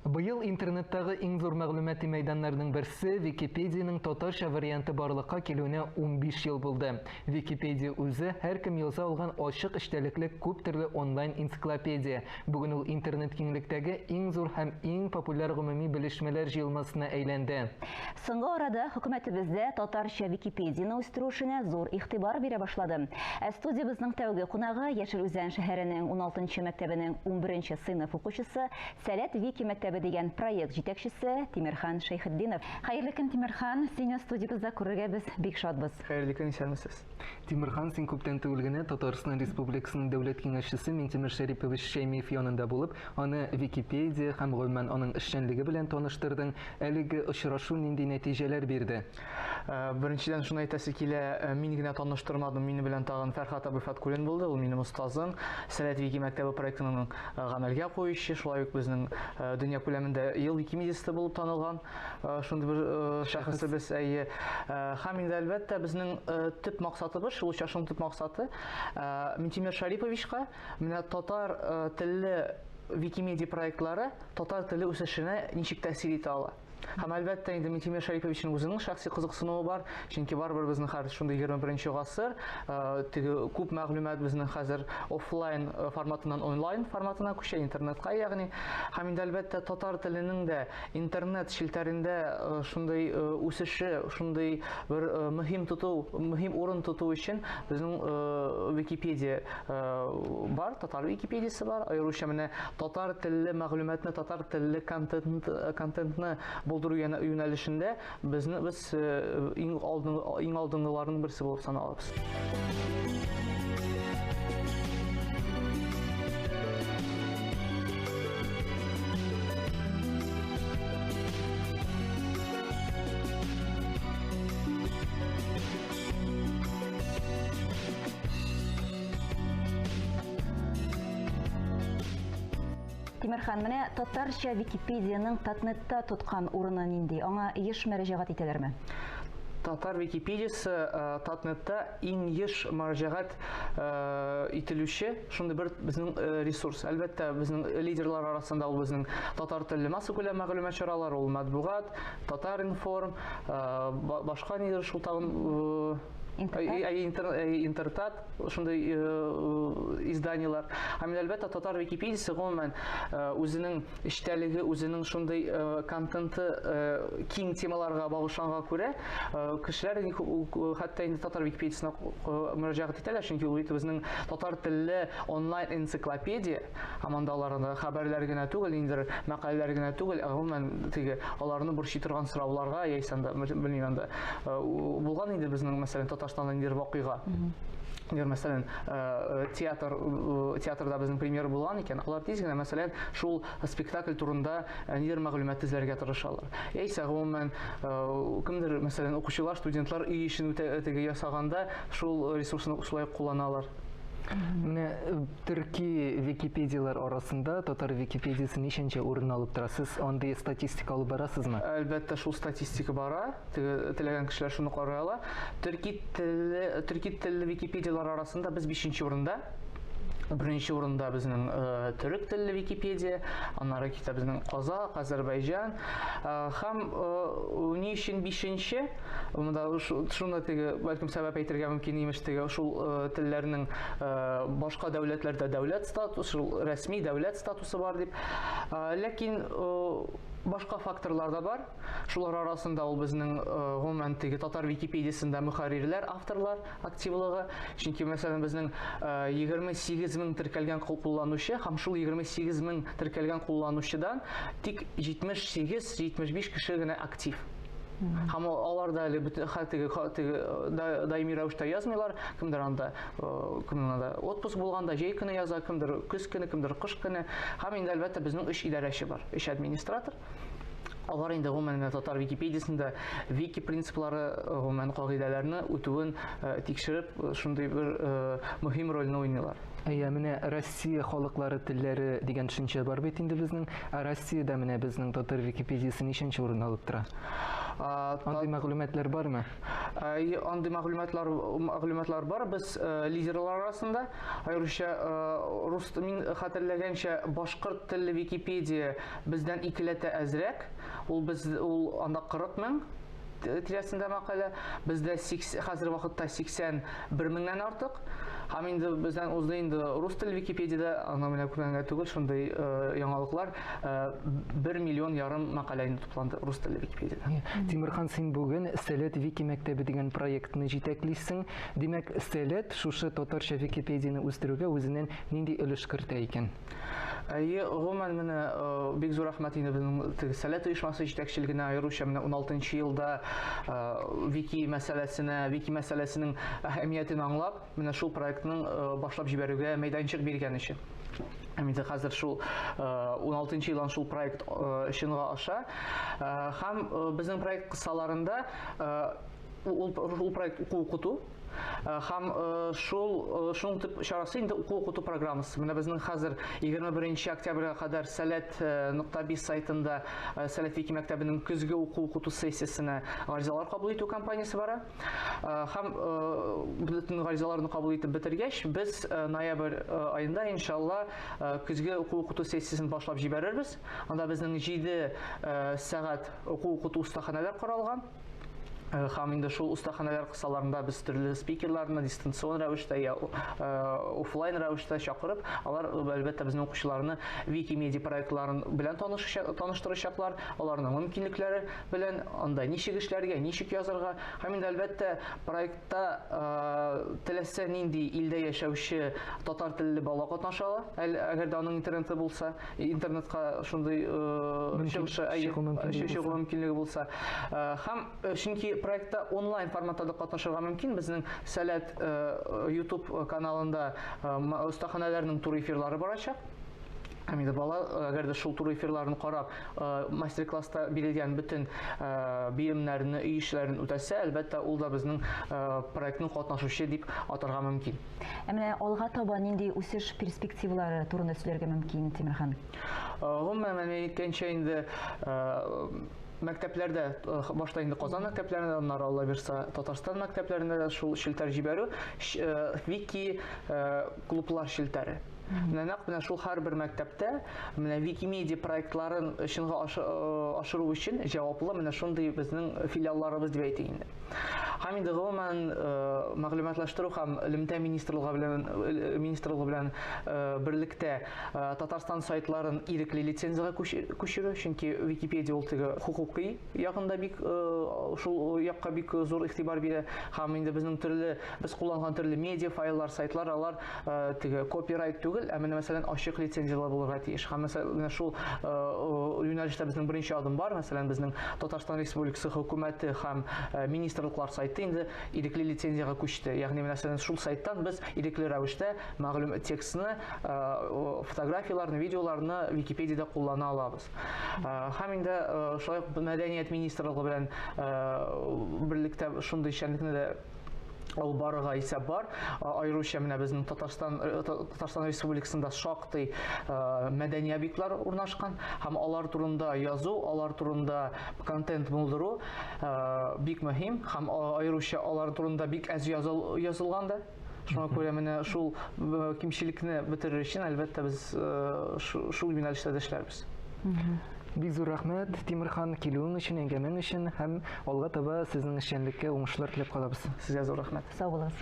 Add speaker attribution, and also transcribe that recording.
Speaker 1: Быел интернеттагы иң зур мәгълүмати мәйданнарның берсе Википедиянең татарча варианты барлыкка килүенә 15 ел булды. Википедия үзе һәркем яза алган ачык эчтәлекле күп төрле онлайн энциклопедия. Бүген ул интернет киңлектәге иң зур һәм иң популяр гомуми белешмәләр җыелмасына әйләнде.
Speaker 2: Соңгы арада хөкүмәтебездә татарча Википедияне үстерү эшенә зур игътибар бирә башлады. Ә студиябезнең тәүге кунагы Яшел Үзән шәһәренең 16 мәктәбенең 11 сыйныф укучысы, Сәләт Вики мәктәбе дигән проект җитәкчесе Тимерхан Шәйхетдинов. Хәерле көн, Тимерхан! Сине студиябездә күрергә без бик шатбыз.
Speaker 3: Хәерле көн, исәнмесез.
Speaker 1: Тимерхан, син күптән түгел генә Татарстан Республикасының Дәүләт Киңәшчесе Минтимер Шәрипович Шәймиев янында булып, аны Википедия һәм гомумән аның эшчәнлеге белән таныштырдың. Әлеге очрашу нинди нәтиҗәләр бирде?
Speaker 3: Беренчедән, шуны әйтәсе килә, мин генә таныштырмадым, мине белән тагын Фәрхат абый Фаткуллин булды, ул минем остазым, Сәләт Вики мәктәбе проектының гамәлгә куючы, шулай ук безнең дөнья күләмендә ел викимедисты булып танылган шундый бер шәхесебез, әйе. Һәм инде, әлбәттә, безнең төп максатыбыз, шул очрашуның төп максаты, Минтимер Шариповичка менә татар телле Викимедиа проектлары татар теле үсешенә ничек тәэсир итә ала. Һәм әлбәттә инде Минтимер Шәриповичның үзенең шәхси кызыксынуы бар, чөнки барыбер безнең хәзер шундый 21 гасыр, теге күп мәгълүмат безнең хәзер офлайн форматыннан онлайн форматына күчә, интернетка ягъни. Һәм инде әлбәттә татар теленең дә интернет челтәрендә шундый үсеше, шундый бер мөһим тоту, мөһим урын тоту өчен безнең Википедия бар, татар Википедиясе бар, аеруча менә татар телле мәгълүматны, татар телле контент, контентны булдыру юнәлешендә безне без иң алдын, иң алдынгыларның берсе булып саналабыз.
Speaker 2: Тимерхан, менә татарча Википедиянең Татнетта тоткан урыны нинди? Аңа еш мөрәҗәгать итәләрме?
Speaker 3: Татар Википедиясе Татнетта иң еш мөрәҗәгать ителүче шундый бер безнең ресурс. Әлбәттә, безнең лидерлар арасында ул безнең татар телле массакүләм мәгълүмат чаралары, ул матбугат, Татар-информ, башка нидер шул тагын Интертат, шундый изданиелар. Һәм әлбәттә татар Википедиясе гомумән үзенең эчтәлеге, үзенең шундый контенты киң темаларга багышланга күрә, кешеләр хәтта инде татар Википедиясенә мөрәҗәгать итәләр, чөнки ул бит безнең татар телле онлайн энциклопедия. Һәм анда аларны хәбәрләр генә түгел, ниндидер мәкаләләр генә түгел, ә гомумән теге аларны борчый торган сорауларга, яисә анда белмим анда булган инде безнең, мәсәлән, Татарстанда ниндидер вакыйга. Нидер, мәсәлән, театр, театрда безнең премьера булган икән, алар тиз генә, мәсәлән, шул спектакль турында нидер мәгълүмат эзләргә тырышалар. Яисә гомумән кемдер, мәсәлән, укучылар, студентлар өй эшен теге ясаганда шул ресурсны шулай кулланалар.
Speaker 1: Менә төрки Википедияләр арасында татар Википедиясе ничәнче урын алып тора? Сез андый статистика алып барасызмы?
Speaker 3: Әлбәттә, шул статистика бара. Теләгән кешеләр шуны карый ала. Төрки телле, төрки телле Википедияләр арасында без 5 урында. Беренче урында безнең төрек телле Википедия, аннары китә безнең казак, Азербайҗан. Һәм ни өчен бишенче? Монда шуны теге бәлкем сәбәп әйтергә мөмкин имеш теге шул телләрнең башка дәүләтләрдә дәүләт статусы, шул рәсми дәүләт статусы бар дип. Ләкин башка факторлар да бар. Шулар арасында ул безнең гомумән теге татар Википедиясендә мөхәррирләр, авторлар активлыгы. Чөнки, мәсәлән, безнең 28 мең теркәлгән кулланучы һәм шул 28 мең теркәлгән кулланучыдан тик 78-75 кеше генә актив. Һәм алар да әле теге даими рәвештә язмыйлар. Кемдер анда, кемнең анда отпуск булганда җәй көне яза, кемдер көз көне, кемдер кыш көне. Һәм инде әлбәттә безнең өч идарәче бар, өч администратор. Алар инде гомумән менә татар Википедиясендә вики принциплары, гомумән кагыйдәләрне үтүен тикшереп, шундый бер мөһим рольне уйныйлар.
Speaker 1: Әйе, менә Россия халыклары телләре дигән төшенчә бар бит инде безнең. Ә Россиядә менә безнең татар Википедиясе ничәнче урын алып тора? Андый мәгълүматлар бармы?
Speaker 3: Андый мәгълүматлар бар. Без лидерлар арасында, аеруча рус, мин хәтерләгәнчә, башкорт телле Википедия бездән икеләтә әзрәк. Ул анда 40 мең тирәсендә мәкалә, бездә хәзер вакытта 81 меңнән артык. Һәм инде бездән узды инде рус телле Википедияда, аны менә күргәнгә түгел, шундый яңалыклар, 1,5 миллион мәкалә инде тупланды рус телле Википедияда.
Speaker 1: Тимерхан, син бүген Сәләт Вики мәктәбе дигән проектны җитәклисең. Димәк, Сәләт шушы татарча Википедияне үстерүгә үзеннән нинди өлеш кертә икән?
Speaker 3: Әйе, гомумән менә бик зур рәхмәт инде безнең теге Сәләт оешмасы җитәкчелегенә, аеруча менә 16 елда вики мәсьәләсенә, вики мәсьәләсенең әһәмиятен аңлап, менә шул проектның башлап җибәрүгә мәйданчык биргән өчен. Һәм инде хәзер шул 16 елдан шул проект чынга аша. Һәм безнең проект кысаларында ул проект уку-укыту һәм шул шуның төп чарасы инде уку-укыту программасы. Менә безнең хәзер 21 октябрьгә кадәр Сәләт нокта биз сайтында Сәләт Вики мәктәбенең көзге уку-укыту сессиясенә гаризалар кабул итү кампаниясе бара. Һәм бөтен гаризаларны кабул итеп бетергәч, без ноябрь аенда, иншалла, көзге уку-укыту сессиясен башлап җибәрербез. Анда безнең 7 сәгать уку-укыту остаханәләр каралган. Һәм инде шул остаханәләр кысаларында без төрле спикерларны дистанцион рәвештә я офлайн рәвештә чакырып, алар әлбәттә безнең укучыларны Викимедиа проектларын белән таныштырачаклар, аларның мөмкинлекләре белән, анда ничек эшләргә, ничек язарга. Һәм инде әлбәттә проектта теләсә нинди илдә яшәүче татар телле бала катнаша ала, әгәр дә аның интернеты булса, интернетка шундый чыгу мөмкинлеге булса. Һәм чөнки проектта онлайн форматта да катнашырга мөмкин. Безнең Сәләт YouTube каналында остаханәләрнең туры эфирлары барачак. Һәм инде бала, әгәр дә шул туры эфирларын карап, мастер-класста бирелгән бөтен биремнәрне, өй эшләрен үтәсә, әлбәттә, ул да безнең проектның катнашучы дип атарга мөмкин.
Speaker 2: Ә менә алга таба нинди үсеш перспективалары турында сөйләргә мөмкин, Тимерхан?
Speaker 3: Гомумән, мин әйткәнчә инде, мәктәпләрдә, башта инде Казан мәктәпләрендә, аннары Алла бирса, Татарстан мәктәпләрендә дә шул челтәр җибәрү, вики клублар челтәре. Менә нәкъ менә шул һәрбер мәктәптә менә Викимедиа проектларын чынга ашыру өчен җаваплы менә шундый безнең филиалларыбыз дип әйтик инде. Һәм инде гомумән мәгълүматлаштыру һәм элемтә министрлыгы белән берлектә Татарстан сайтларын ирекле лицензияга күчерү, чөнки Википедия ул теге хукукый ягында бик шул якка бик зур игътибар бирә. Һәм инде безнең төрле, без кулланган төрле медиа файллар, сайтлар, алар теге копирайт түгел, ә менә мәсәлән ачык лицензиялар булырга тиеш. Һәм мәсәлән менә шул юнәлештә безнең беренче адым бар. Мәсәлән, безнең Татарстан Республикасы хөкүмәте һәм министрлыклар сайты инде ирекле лицензияга күчте. Ягъни мәсәлән шул сайттан без ирекле рәвештә мәгълүм текстны, фотографияләрне, видеоларны Википедияда куллана алабыз. Һәм инде шулай ук Мәдәният министрлыгы белән берлектә шундый эшчәнлекне дә алып барырга исәп бар. Аеруча менә безнең Татарстан Республикасында шактый мәдәни объектлар урнашкан һәм алар турында язу, алар турында контент булдыру бик мөһим һәм аеруча алар турында бик әз язылган да. Шуңа күрә менә шул кимчелекне бетерер өчен, әлбәттә, без шул юнәлештә дә эшләрбез.
Speaker 1: Бик зур рәхмәт, Тимерхан, килүең өчен, әңгәмәң өчен һәм алга таба сезнең эшчәнлеккә уңышлар теләп калабыз.
Speaker 3: Сезгә зур рәхмәт.
Speaker 2: Сау булыгыз.